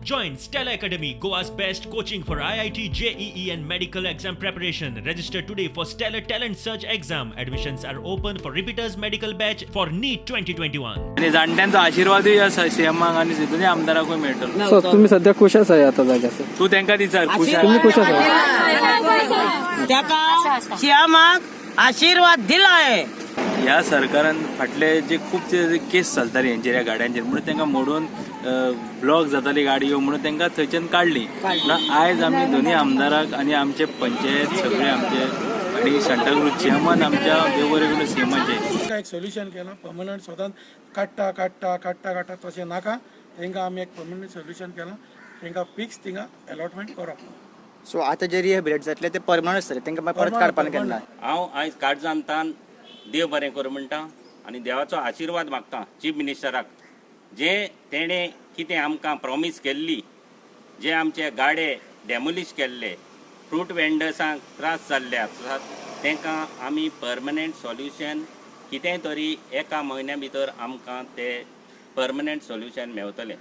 Join Stella Academy, Goa's best coaching for IIT, JEE and medical exam preparation. Register today for Stellar Talent Search exam. Admissions are open for repeaters medical batch for NEET 2021. आनी जाणट्यांचो आशिर्वादूय आसा सीएमाक आनी दोनूय आमदाराकूय मेळटलो. So तुम्ही सध्या खुश आसा आता जाग्यार? तूं तेंका विचार, खुश आहा? तुम्ही खुश आसा? त्याका श्यामाक आशीर्वाद दिलाय. ह्या सरकारान फाटले जे खूब जे केस चलताली हेंचेर, ह्या गाड्यांचेर म्हणून तांकां मोडून ब्लॉक जाताली गाडयो म्हणून तांकां थंयच्यान काडली. म्हणून आयज आमी दोनूय आमदाराक आनी आमचे पंचायत सगळे आमचे आनी सांताक्रूज चेअरमन आमच्या, देव बरें करून सीएमाचे. तांकां एक सोल्युशन केलां पर्मनंट. सदांच काडटा काडटा काडटा काडटा, तशें नाका. तांकां आमी एक पर्मनंट सोल्युशन केलां. तांकां फिक्स थिंगा अलॉटमेंट करप. सो आतां जे रिहेबिलिटेट जातले ते परमनंट आसतले, तांकां मागीर परत काडपाक केन्ना. हांव आयज काळजांतान देव बरें करूं म्हणटा आनी देवाचो आशिर्वाद मागता चीफ मिनिस्टराक, जे तेणें कितें आमकां प्रॉमीस केल्ली, जे आमचे गाडे डेमोलिश केल्ले, फ्रूट वेंडर्सांक त्रास जाल्ले आसात, तांकां आमी परमनंट सोल्युशन कितें तरी एका म्हयन्या भितर आमकां ते परमनंट सोल्युशन मेवतलें.